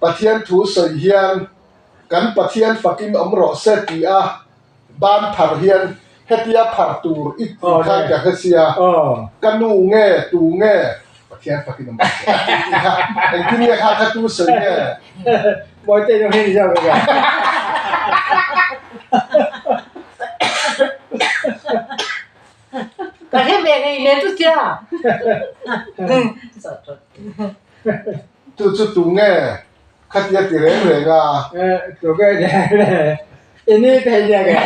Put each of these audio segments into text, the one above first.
Pathian thu sawi hian kan Pathian fakin awm rawh se ti a ban phar hian hetia phar tur i tih khan ka hre sia, ka nu nge tu nge Pathian fakin awm rawh se a ti tih kha engtin nge kha kha tu sawi nge? Mawite nu hi ni zawk ka. Ka hre ve ngei hle chu tia. Chu chu tu nge khatia ti reng reng a? Tu nge ni le? I ni thei nia nge?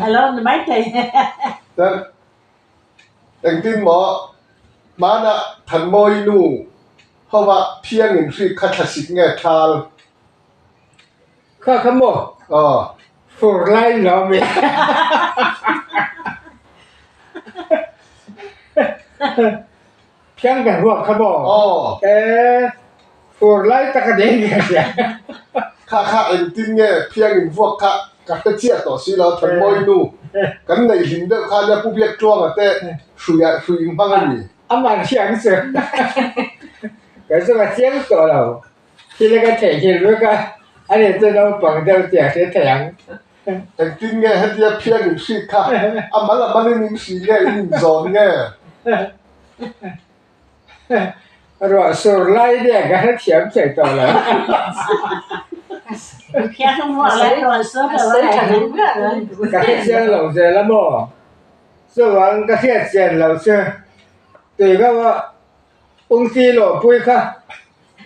A lo ni mai thei. Chuan engtin maw hmanah Thanmawi nu hova phiang in hrik kha thlasik nge thal? Kha kha maw? Aw. Fur lai lo mi. Phiang kan huak kha maw? Aw. E fur lai tak a ni ka hria. Kha kha engtin nge phiang in vuak kha ka hre chiah tawh si lo Thanmawi nu kan neih hlim deuh kha nia Pu Biaktluanga te hruiah hrui in hmang a ni. Amah thiang chu kan chu ka chiang tawh lo. Thil a ka theihnghilh vek a, a ni chu naupang deuh tih a hre thei ang. Engtin nge hetia phiang in hrik kha a mal a malin in hri nge in inzawn nge? Ruah sur lai nia ka hre thiam thei tawh lo. Ka hre chiang lo zel a maw? Chuvang ka hriat chian lo chu tui reuh a Ungti lawhpui kha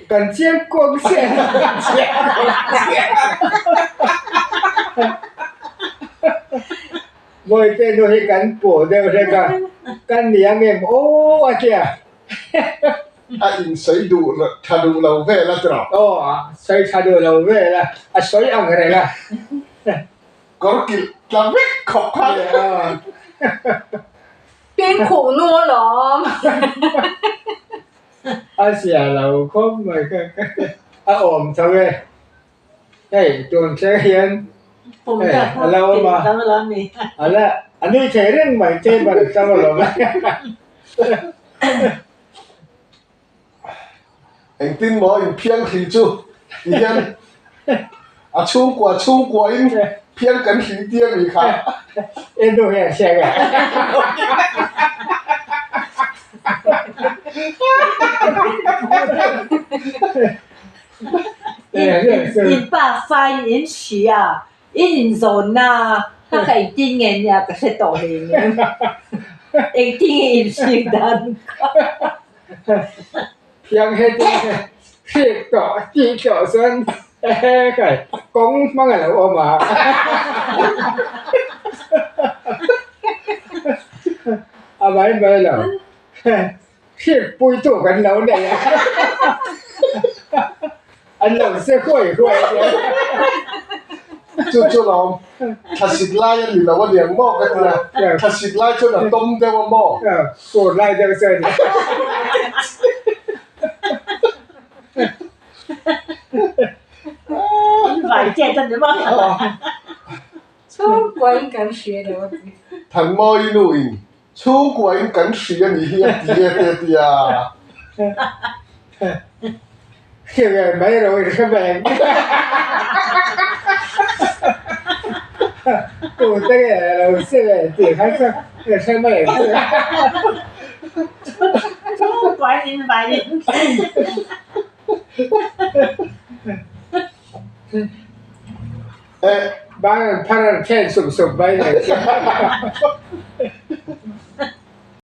kan chiang kuang chiah a, kan chiang kuang chiah a. Mawite nu hi kan pawh deuh hlek a, kan ni ang em aw a ti a. A insawi duh tha duh lo vel a tiraw? Aw, a sawi tha duh lo vel a, a sawi ang reng a. Kawr kilh tla vek khawp khan. Pengkhuh nu alawm. A zia lo khawp mai kha a awm tho e. Hei tun thleng hian hei a lo awm a, a la a nui thei reng mai table atang alawm a. Engtin maw in phiang hri chu ti hian a chhungkua chhungkua in phiang kan hri tia mi kha. En duh hian hriat a. In pa fain in hria in inzawnna kha ka engtin nge nia ka hre tawh hle nen engtin nge in hrik dan kha. Thiang he te hrik tawh tih tawh chuan hehe kawng hmang a lo awm a. A mai mai lo hrik puitu kan lo nei a an lo se huai huai a nia. Chu chu lawm thlasik lai a ni lo a niang maw ka tia thlasik lai chuan a tawm deuh a maw? Fur lai deuh chuan a ni. Vai chet a ni maw? Chhungkuain kan hria lo a ti. Thanmawi nuin Chhungkuain kan hria ni hi a ti e te tia. Hria ve mai ro in hre mai ang. Tu te nge lo hre ve tih kha chu i hre mai ang chu. Chhungkuain in vai in. Ban an phar an khen sup sup mai ang chu.